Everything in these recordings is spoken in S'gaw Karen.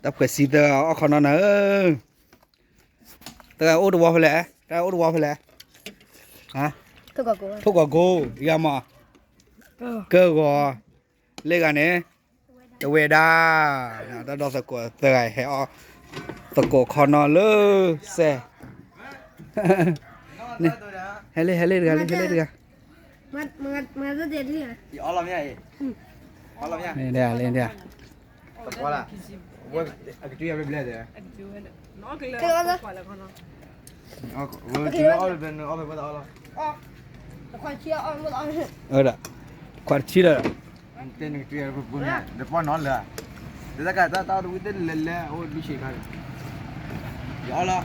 တၢ်ဖှဲးစံသၢဂၤအီၣ်ခီနီနၤဧၢ, တၢ်အိၣ်တဝီဖဲလဲၣ်, တၢ်အိၣ်တဝီဖဲလဲၣ်, ထိၣ်ကီးကိ, ယၤမး, ကၢဂီၤ, လၢဂၤန့ၣ်, တဝဲဒၣ်, တၢ်ဒီသကိးသၢဂၤဟဲအီၣ်, သကိးခီနီလၢစဲး, ဟဲလံ ဟဲလံတဂၤလံ ဟဲလံတဂၤ, အီၣ်လီၤမ့ၢ်အံၤ, အီၣ်လီၤမ့ၢ်, တပှီၤလၢ်, အကတုၤယၤဘျဲၣ်ဘျဲၣ်, အီၣ်ဖဲအီၣ်ဖဲအီၣ်လီၤ, ခွါတဆံလၢ, တပှီၤနီလၢ, တတၢ်ကတၢ်တၢ်တဝံၣ်တလဲၤလဲၤအိၣ်ဒုးဆံးခါ, ယအီၣ်လီၤ,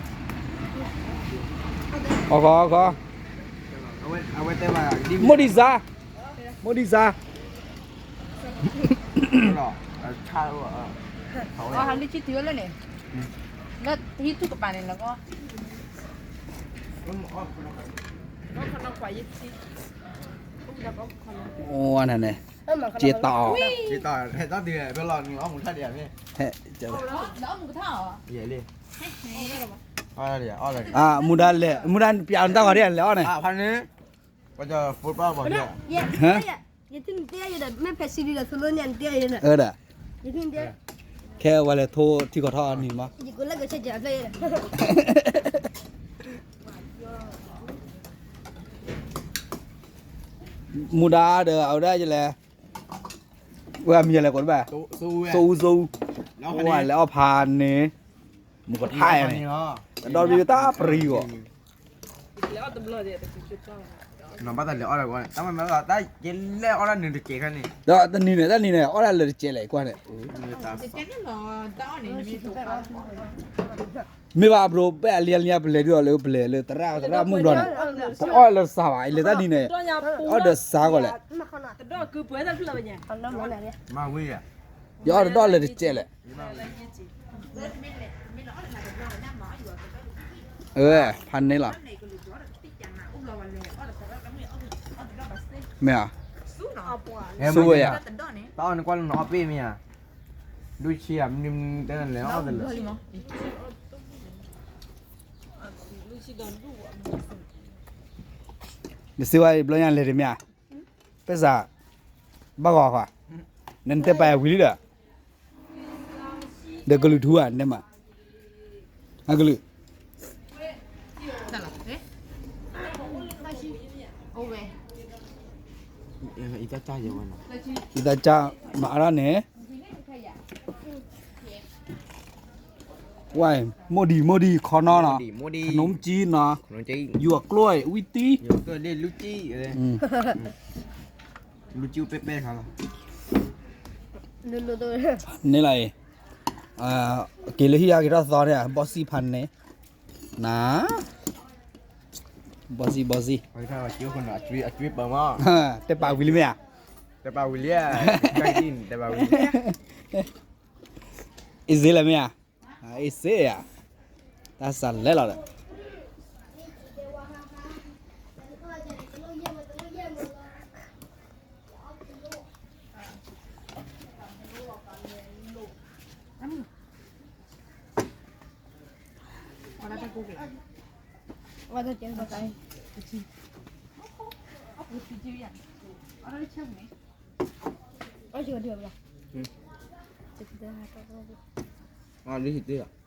အီၣ်ခီအီၣ်ခီ, မိၢ်ဒံစါ, မိၢ်ဒံစါ လၢထံထူကပၤန့ၣ်လၢကီၢ်, အိၣ်နန့ၣ်, က့တၢ်အီၣ်, ဟဲ, မူဒါလဲၣ်, မူဒါပျးနတၢ်ဂီၤဒ်လဲၣ်အီၣ်န့ၣ်, ဟဲ ယတတဲယဒီး မ့ၢ်ဖဲးစံလံဒီး သိလိန့ၣ် နတဲယန့ၣ်, အၢဒၣ်, ခဲဝဲလဲၤထိထံကီၢ်ထီၣ်အနံၤမး, ယကလၢကဆဲးကဖျဲၣ်ယဲ, မူဒါဒီး အဝဲဒၣ်ယလဲၤ, ဝဲအမံၤလဲၤကိးတဘၣ်, သိအူသိအူ, ဝဲလဲၤအီၣ်ဖးန့ၣ်, မူကထါန့ၣ်, ဒီးတၢ်ပရံၤဂီၢ် နဘၣ်တၢ်လဲၤအီၣ်တၢ်ဂီၢ်န့ၣ် တၢ်မၤမၤတၢ်ယလဲၤအီၣ်တၢ်နုၤတကဲးခါန့ၣ်, ဒီးတနံၤန့ၣ် တနံၤန့ၣ် အီၣ်တၢ်လၢာ်တကဲးလဲၣ် ကွၢ်န့ၣ်, မ့ၢ်ဘၣ်ဘျိ ပအဲၣ်လံအလံပလဲၤဒုးအီၤလၢပလဲၤလၢသရၣ်သရၣ်မုၣ်ဘျီန့ၣ်, ပအီၣ်လၢတစးဘၣ် အလဲၤတၢ်နံၤန့ၣ်, အီၣ်ဒီးစးကီးလဲၣ်, မၤဝဲယၤ, ယအီၣ်တဒီၣ်လၢာ်တကဲးလဲၣ် ဖးန့ၣ်လီၤ, မ့ၢ်ဧါ, ဆိဝဲယၤ, တၢ်အီၣ်နကွၢ်လၢနအီၣ်ပ့ၢ်မ့ၢ်ဧါ, ဒူဆံဧါ, မနုၤတဲနလဲၤအီၣ်တလၢာ်, နစ့ဝါအံၤဘျီညါလဲၤတမ့ၢ်ဧါ, ပစၢ်, ဘၣ်ဂီၤဃီ, နတဲပာ်ဝံၤလံဒီး ဒီးကလုာ်ထူဧါ နတဲမး, အကလုာ်, ယတၢ်ကၢ်မၤအါထီၣ်န့ၣ်, ဝဲ, မိၢ်ဒံ မိၢ်ဒံ ခီနီနီၤ, ခနူကံနီၤ, ယိၤကျိ ဝံတံ, န့ၣ်လီၤအံၤ, က့ၤလၢဟံၣ်အါက့ၤထီၣ်သီန့ၣ် ဘီစံဖးန့ၣ်, နၤ, ဘီစံ ဘီစံ, တဲပာ်ဝံၤလံမ့ၢ်ဧါ, အ့ၣ်စ့လဲၣ်မ့ၢ်ဧါ, အ့ၣ်စ့ဧါ, တၢ်စးလဲၣ်လီၤဒီး အီၣ်လံဟံးတ့ၢ်လီၤ,